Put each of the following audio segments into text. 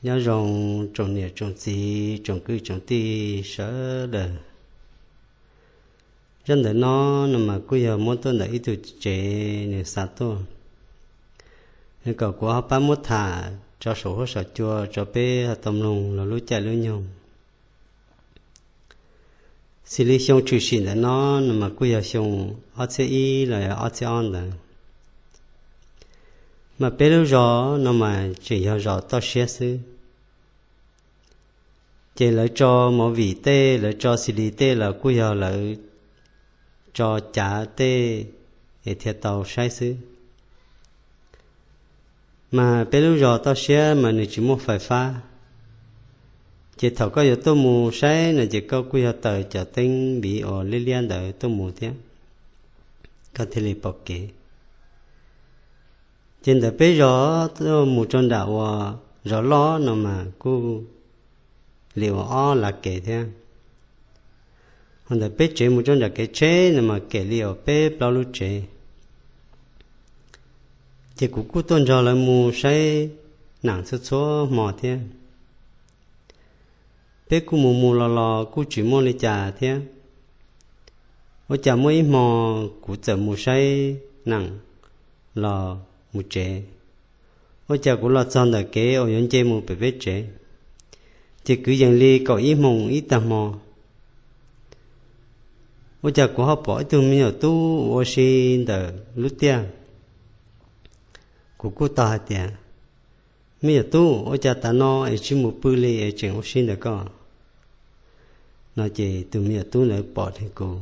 Nyob zoo tsoom niam tsoom txiv tsoom kwv tsoom tij sawv daws. Zaj ntawm no no mas kuj yog muab tuaj ntawm ib tug tsev nws xa tuaj, nws kom kuv ho pab muab tham tso saum huab saum cua rau peb ho tau mloog los lub caij lub nyoog. Xws li xyoo tshwm sim ntawm no no mas kuj yog xyoo ob txhiab ib los yog ob txhiab ob ntawd. Mas peb lub zos no mas tseem yog zos toj siab xwb. Ces lawv tso movie tej, lawv tso xis dis tej los kuj yog lawv tso cav tej es thiaj tau saib xwb. Mas peb lub zos toj siab mas nws tsis muaj fais fab, ces thaum koj yuav tuaj mus saib no ces koj kuj yog taws cov teeb npiv uas liab liab ntawd tuaj mus thiab, koj thiaj li pom kev. Ces ntawm peb zos tuaj mus rau nram uas zos loj no mas kuj li uas ob lav kev thiab. Ho ntawm peb tsev mus rau nram kev tsheb no mas kem li uas peb plaub lub tsev. Ces kuv kuj tuaj nrog lawv mus saib nam txhua txhua hmo thiab. Peb kuj mus mus los los kuj tsis muaj li cas thiab. Ua cas muaj ib hmo kuv txawm mus saib nam los mus tsev, ua cas kuv los txog ntawm kev uas yuav nce mus pem peb tsev, ces kwv yees li kaum ib moos ib tag hmo. Ua cas kuv ho pom ib tug me nyuam tub ua si ntawm lub tiaj. Kuv kuj tau hais tias, me nyuam tub, ua cas tav no es tsis mus pw li es tseem ua si ntawm koj? No ces tus me nyuam tub ntawd pom dheev kuv,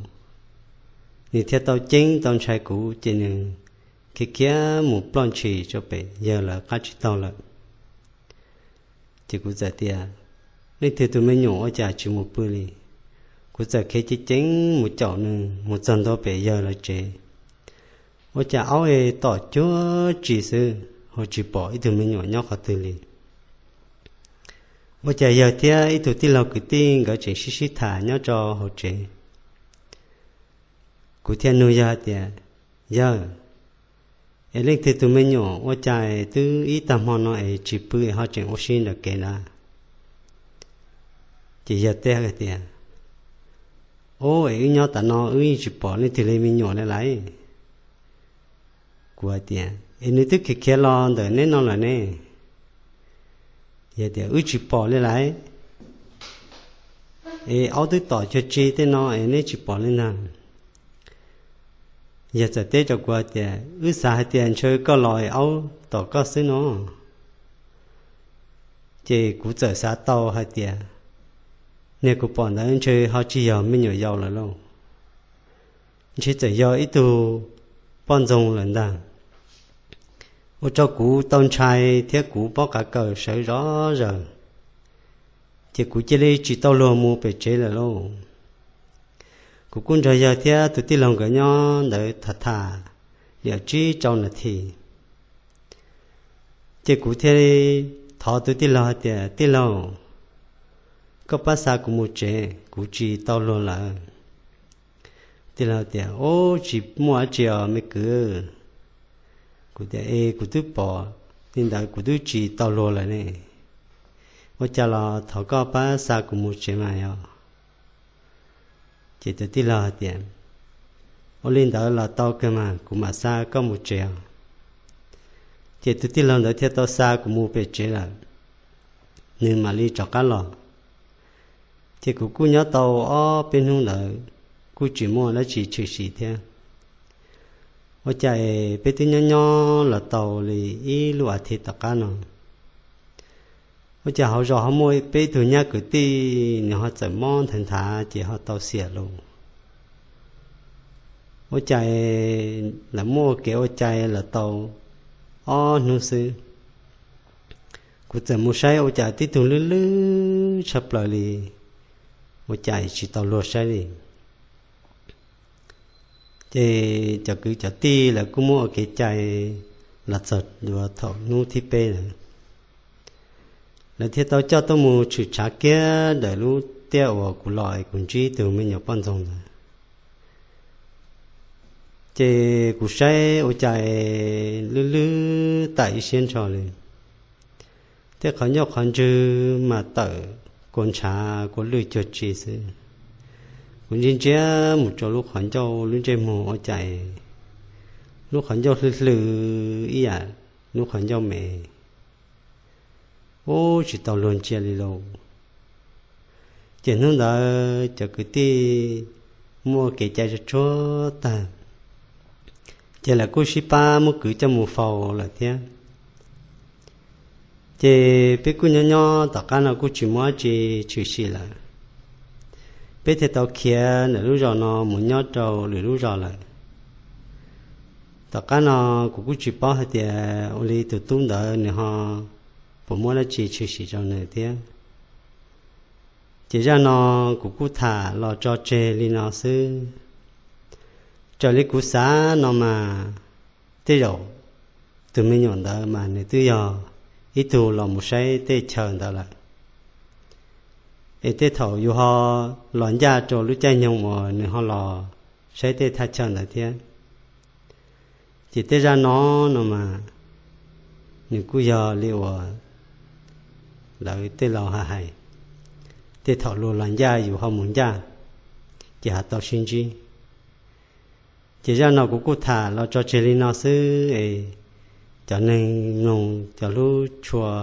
nws thiaj tau ceeb tau ntshai kuv ces nws khiav khiav mus ploj ntshis rau pem yawg lawv qab tsib taug lawm. Ces kuv txawm tias, leej twg tus me nyuam ua cas tsis mus pw li? Kuv txawm khiav ceev ceev mus caum nws mus txog ntua pem yawg lawv tsev. Ua cas aub es tom cuag tsis xwb, ho tsis pom ib tug me nyuam nyob qhov twg li. Ua cas yawg thiab ib tug tij laug kwv tij nkawd tseem sib sib tham nyob rau hauv tsev. Kuv thiaj nug yawg tias, yawg, es leej twg tus me nyuam ua cas twb ib tag hmo no es tsis pw ho tseem ua si ntawm kev na? Ces yawg teb hais tias, ub, es wb nyob tav no wb yeej tsis pom leej twg li me nyuam li lais. Kuv hais tias, es nws twb khiav khiav los ntawm neb no lawm ne? Yawg tias, wb tsis pom li lais, es aub twb tom cuag tsis tej no es neb tsis pom li ntag. Yawg txawm teb rau kuv hais tias, wb xav hais tias ntshe koj los es aub tom koj xwb no. Ces kuv txawm xav tau hais tias, niag kuv pom ntawd ntshe ho tsis yog me nyuam yaus lawm lauj, ntshe txawm yog ib tug poj ntxoog lawm ntag. Ua rau kuv tau ntshai thiab kuv pob qav kaws sawv zov zaws, ces kuv cia li tsis tau luag mus pem tsev lawm lauj. Kuv kuj nrog yawg thiab tus tij laug nkawd nyob ntawd tham tham li tsib rau nas this, ces kuv thiaj thov tus tij laug hais tias, tij laug, koj pab xa kuv mus tsev, kuv tsis tau luag lawm. Tij laug tias, ub, tsis muaj dab tsi os me kwv. Kuv tias, es kuv twb pom li ntawd kuv twb tsis tau luag lawm ne, ua cas los thov koj pab xa kuv mus tsev mas yog. Ces tus tij laug hais tias, ua li ntawd los tau kawg mas kuv mam xa koj mus tsev os. Ces tus tij laug ntawd thiaj tau xa kuv mus pem tsev lawm, nws mam li rov qab los. Ces kuv kuj nyob tau ob peb hnub ntawd, kuj tsis muaj dab tsi tshwm sim thiab. Ua cas es peb twb nyob nyob los tau li ib lub as thiv tom qab no, ua cas hauv zos ho muaj peb tug nyab kwv tij nws ho txawm mob nthav nthav ces ho tau xiam lus. Ua cas es lawv muaj ua kev ua cai los tau ob hnub xwb, kuv txawm mus saib ua cas tib tug lwj lwj tshaj plaws li, ua cas tsis tau luag saib li. Ces cov kwv cov tij lawv kuj muab ua kev cai los txog thaum hnub thib peb lawm, lawv thiaj tau coj tuaj mus tshwm tshav kiag ntawm lub tiaj uas kuv los es kuv ntsib tus me nyuam poj ntxoog ntawd. Ces kuv saib ua cas es lwj lwj tam ib siab nrho li. Tej qhov ncauj qhov ntswg mas tawm kua ntshav kua lwj cuag tsi xwb. Kuv ntsia ntsia mus rau lub qhov ncauj lub ntsej muag ua cas lub qhov ncauj hlwb hlwb ib yam lub qhov ncauj me, ub tsis tau luag ntsia li lauj. Ces hnub ntawd cov kwv tij muaj kev cai tsuag tsuag tag, ces lawv kuj sib pab muab kwv coj mus faus lawm thiab. Ces peb kuj nyob nyob tom qab no kuj tsis muaj dab tsi tshwm sim lawm, peb thiaj tau khiav ntawm lub zos no mus nyob rau lwm lub zos lawm. Tom qab no kuv kuj tsis paub hais tias ua li tus tub ntawd nws ho puas muaj dab tsi tshwm sim rau nws thiab. Ces zaj no kuv kuj tham los tso tseg li no xwb. Raws li kuv xav no mas tej zaum tus me nyuam ntawd mas nws twb yog ib tug los mus saib tej chaw ntawd lawm, es tej thaum yus ho los ncaj rau lub caij nyoog uas nws ho los saib tej thaj chaw ntawd thiab. Ces tej zaj no no mas nws kuj yog li uas lawv tej laus hais, tej thaum luag los ncaj yus ho mus ncaj, ces ho tau sib ntsib. Ces zaj no kuv kuj tham los tso tseg li no xwb es cov neeg mloog cov hlub tshua,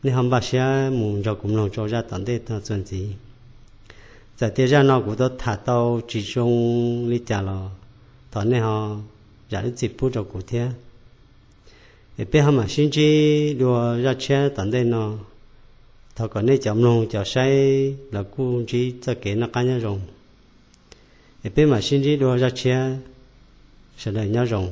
nej ho npaj siab mus nrog kuv mloog rau zaj tom ntej no txuas ntxiv. Txawm tias zaj no kuv tau tham tau tsis zoo li cas los thov nej ho zam lub txim pub rau kuv thiab. Es peb ho mam sib ntsib dua zaj tshiab tom ntej no. Thov kom nej cov mloog cov saib los kuj ntsib txoj kev noj qab nyob zoo. Es peb mam sib ntsib dua zaj tshiab, sawv daws nyob zoo.